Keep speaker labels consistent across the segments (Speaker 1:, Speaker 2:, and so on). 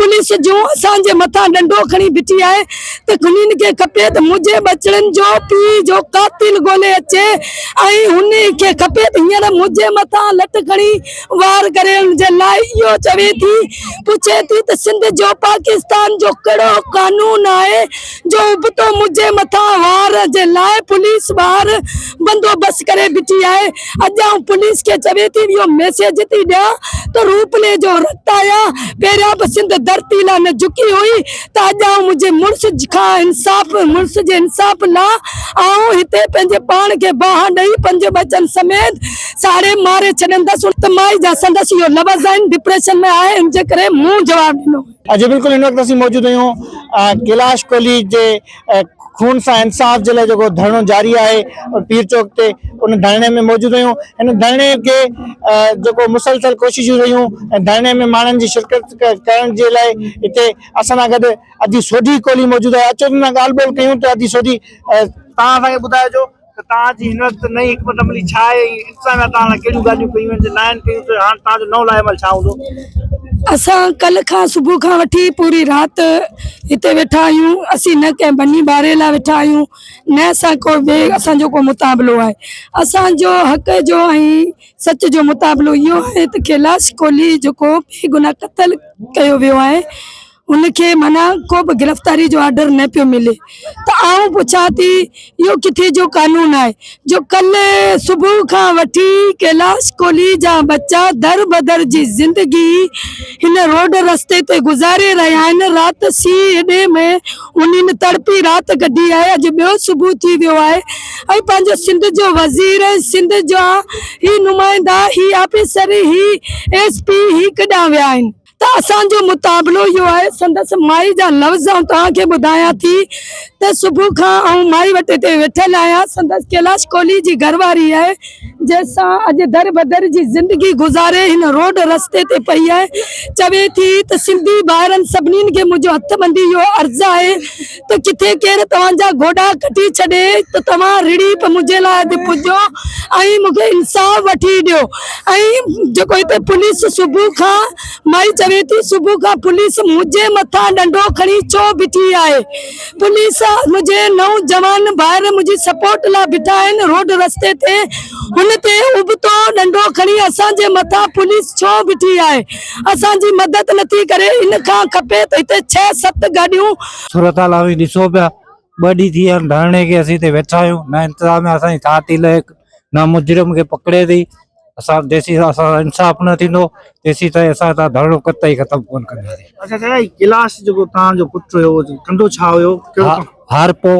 Speaker 1: Police جون اسان جي مٿان ڏنڊو کڻي بيٺي آهي ته هنن کي کپي ته منهنجي ٻچڙن جو پيء جو قاتل ڳولي اچي ۽ هن کي کپي ته هينئر منهنجي مٿان لٺ کڻي وار ڪري ان جي لاء اهو چوي ٿي پڇي ٿي ته سنڌ جو پاڪستان جو ڪهڙو قانون آهي جو ابتو منهنجي مٿان وار جي لاء پوليس ٻاهر بندوبست ڪري بيٺي آهي اڄ آئون پوليس کي چوي ٿي اهو ميسيج ٿي ڏيان ته روپلي جو رت آهيان پهريان به سنڌ ڌرتي لاء نه جهڪي هئي ته اڄ آئون منهنجي مڙس کان انصاف مڙس جي انصاف لاء آئون هتي پنهنجي پاڻ کي باهه ڏئي پنج ٻچن سميت ساڙي ماري ڇڏيندس ته مائي جا سندس اهو لفظ آهن ڊپريشن ۾ آهي ان جي ڪري مون جواب ڏنو.
Speaker 2: جي بلڪل هن وقت اسين موجود آهيون ڪيلاش ڪولهي جي خون سان انصاف جي لاء جيڪو ڌرڻو جاري آهي پير چوڪ تي ان ڌرڻي ۾ موجود آهيون هن ڌرڻي کي جيڪو مسلسل ڪوششون رهيون ۽ ڌرڻي ۾ ماڻهن جي شرڪت ڪرڻ جي لاء هتي اسان سان گڏ ادي سوڍي ڪولهي موجود آهي اچو ته ڳالهه ٻولهه ڪيون ته ادي سوڍي توهان اسان کي ٻڌائجو ته توهان جي هن وقت نئين حڪمت عملي ڇا آهي ۽ انتظاميا توهان سان ڪهڙيون ڳالهيون ڪيون آهن جي ناهن ڪيون ته هاڻ توهان جو نئون لائحه عمل ڇا هوندو؟
Speaker 1: اسان ڪلهه کان صبح کان وٺي پوري رات هتي ويٺا آهيون اسين نه ڪنهن ٻني ٻاري لاء ويٺا آهيون نه اسان ڪو ٻئي اسان جو ڪو مطالبو آهي اسان جو حق جو ۽ سچ جو مطالبو اهو آهي ته ڪيلاش ڪولهي جيڪو بي گناهه قتل ڪيو ويو آهي ان کي معنيٰ ڪو به گرفتاري جو آرڊر نه پيو ملي ته آئون پڇان ٿي اهو ڪٿي جو قانون آهي جو ڪلهه صبح کان وٺي ڪيلاش ڪولهي جا ٻچا در بدر جي زندگي هن روڊ رستي تي گذاري رهيا آهن رات سي ايڏي ۾ انهن تڙپي رات ڪڍي آهي اڄ ٻيو صبح ٿي ويو آهي ۽ پنهنجو سنڌ جو وزير سنڌ جا هي نمائندا هي آفيسر هي ايس پي هي ڪيڏانهن ويا آهن ته اسان جو مطالبو اهو آهي سندس مائي جا لفظ آئون توهان کي ٻڌايان ٿي ته صبح کان آئون مائي وٽ هتي ويٺل آهيان سندس ڪيلاش ڪولهي جي گهر واري آهي جنهن سان اڄ در بدر جي زندگي گذاري هن روڊ رستي تي پئي آهي چوي ٿي ته سنڌي ڀائرن سڀني کي منهنجو هٿ ٻنڌي اهو عرض آهي ته ڪٿي ڪير توهان جا گوڏا ڪٽي ڇڏي ته توهان رڙي به منهنجي لاء اڄ پڄو ۽ مون کي انصاف وٺي ڏيو ۽ جيڪو هتي پوليس صبح کان مائي چوي ٿي صبح کان پوليس منهنجي مٿان ڏنڊو کڻي ڇو بيٺي آهي پوليس منهنجي نوجوان ڀائر منهنجي سپورٽ لاء بيٺا آهن روڊ رستي تي هن تي ابتو ڏنڊو کڻي اسان جي مٿان پوليس ڇو بيٺي آهي اسان جي مدد نٿي ڪري ان کان کپي ته هتي ڇهه ست گاڏيون.
Speaker 3: صورتحال اوهين ڏسو پيا ٻه ڏينهن ٿي ويا آهن ڌرڻي کي اسين هتي ويٺا آهيون نه انتظاميا اسان جي ساٿ ٿي لهي نه مجرم کي پڪڙي ٿي اسان جيسين اسان سان انصاف نه ٿيندو تيسين تائين اسان هتان ڌرڻو قطعي ختم ڪونه ڪنداسين.
Speaker 2: اڇا چاچا هي ڪيلاش جيڪو توهان جو پٽ هيو ڪندو ڇا هيو ڪهڙو ڪم؟
Speaker 3: هارپو.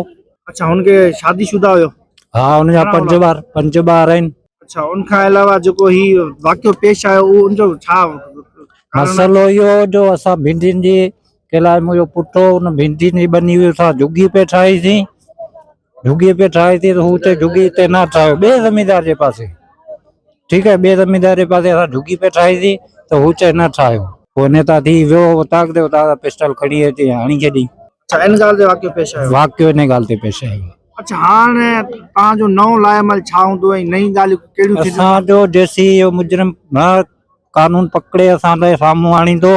Speaker 2: اڇا هن کي شادي شده هيو؟
Speaker 3: ها هن جا پنج ٻار پنج ٻار آهن.
Speaker 2: اڇا ان کان علاوه جيڪو هي واقعو پيش آيو اهو ان جو ڇا
Speaker 3: مسئلو اهو هو جو اسان ڀينڊين جي ڪيلاش منهنجو پٽ هو ان ڀينڊين جي ٻني هئي اسان جهڳي پئي ٺاهي سين جهڳي پئي ٺاهي سين ته هو چئي جهڳي هتي نه ٺاهيو ٻئي زميندار جي پاسي ٺيڪ آهي ٻئي زميندار جي پاسي اسان جهڳي پئي ٺاهي سين ته هو چئي نه ٺاهيو پوء نيتا ٿي ويو اوطاق تي اوطاق تان پسٽل کڻي اچي هڻي ڇڏي
Speaker 2: اڇا ان ڳالهه تي واقعو پيش آيو
Speaker 3: واقعو ان ڳالهه تي پيش آيو
Speaker 2: اڇا هاڻ توهان جو نئون لاء عمل ڇا هوندو ۽ نئين ڳالهيون ڪهڙيون ٿينديون؟
Speaker 3: اسان جو جيسين اهو مجرم نه قانون پڪڙي اسان تي سامهون آڻيندو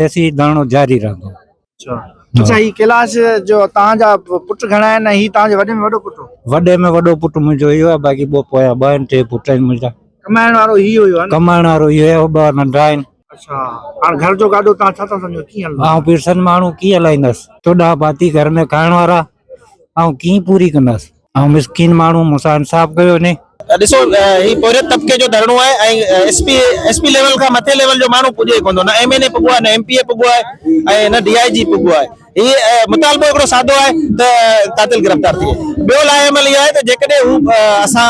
Speaker 3: تيسين ڌرڻو جاري رهندو.
Speaker 2: اڇا اڇا هي ڪيلاش جو توهان جا پٽ گهڻا آهن ۽ هي توهان جو وڏي ۾ وڏو پٽ هو؟
Speaker 3: وڏي ۾ وڏو پٽ منهنجو اهو آهي باقي ٻه پويان ٻه آهن ٽي پٽ آهن منهنجا.
Speaker 2: ڪمائڻ وارو هي هيو ها نه؟
Speaker 3: ڪمائڻ وارو اهو آهي ٻه ننڍا آهن.
Speaker 2: اڇا هاڻ گهر جو گاڏو توهان ڇا ٿا سمجهو ڪيئن هلندو؟
Speaker 3: آئون پيرسن ماڻهو ڪيئن هلائيندس 14 ڀاتي گهر ۾ کائڻ وارا آئون ڪيئن پوري ڪندس آئون مسڪين ماڻهو مون سان انصاف ڪيو وڃي.
Speaker 4: ڏسو هي پورهيت طبقي جو ڌرڻو آهي ۽ S P S P level کان مٿي ليول جو ماڻهو پڄي ڪونه ٿو نه ايم اين اي پڳو آهي نه ايم پي اي پڳو آهي ۽ نه ڊي I جي پڳو آهي هي مطالبو هڪڙو سادو آهي ته قاتل گرفتار ٿئي ٻيو لاء عمل اهو آهي ته جيڪڏهن هو اسان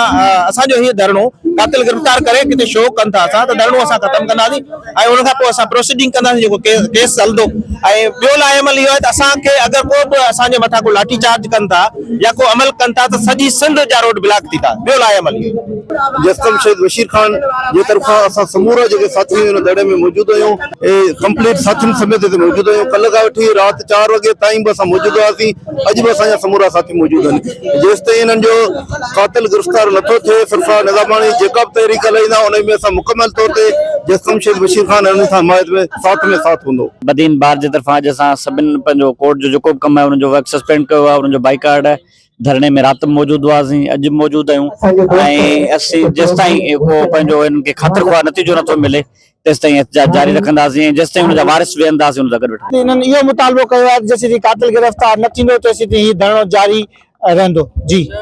Speaker 4: اسان جو هي ڌرڻو قاتل گرفتار ڪري ڪٿي شو ڪن ٿا اسان ته ڌرڻو اسان ختم ڪنداسين ۽ ان کان پوء اسان پروسيڊنگ ڪنداسين جيڪو ڪيس هلندو ۽ ٻيو لاء عمل اهو آهي ته اسان کي اگر ڪو به اسان جي مٿان ڪو لاٺي چارج ڪن ٿا يا ڪو عمل ڪن ٿا ته سڄي سنڌ جا روڊ بلاڪ ٿيندا ٻيو لاء عمل اهو آهي.
Speaker 5: جسقم شهيد بشير خان جي طرفان اسان سمورا جيڪي ساٿي ان دڙي ۾ موجود آهيون اهي ڪمپليٽ ساٿين سميت هتي موجود آهيون ڪلهه کان وٺي رات 4 وڳي تائين به اسان موجود هئاسين اڄ به اسان جا سمورا ساٿي موجود آهن جيستائين انهن جو قاتل گرفتار نٿو ٿئي سرفراز نظاماڻي. جيڪا به تحريڪ هلائيندا ان ۾ اسان مڪمل طور تي جسقم شهيد بشير خان انهن سان حمايت ۾ ساٿ ۾ ساٿ هوندو.
Speaker 6: بدين بار جي طرفان اڄ اسان سڀن پنهنجو ڪورٽ جو جيڪو به ڪم آهي انهن جو ورڪ سسپينڊ ڪيو آهي انهن جو بائيڪاٽ آهي ڌرڻي ۾ رات به موجود هئاسين اڄ به موجود آهيون ۽ اسين جيستائين ڪو پنهنجو انهن کي خاطر خواه نتيجو نٿو ملي تيستائين احتجاج جاري رکنداسين ۽ جيستائين ان جا وارث ويهنداسين ان سان گڏ ويٺا
Speaker 2: انهن اهو مطالبو ڪيو آهي ته جيسين قاتل گرفتار نه ٿيندو تيسين هي ڌرڻو جاري رهندو. جي.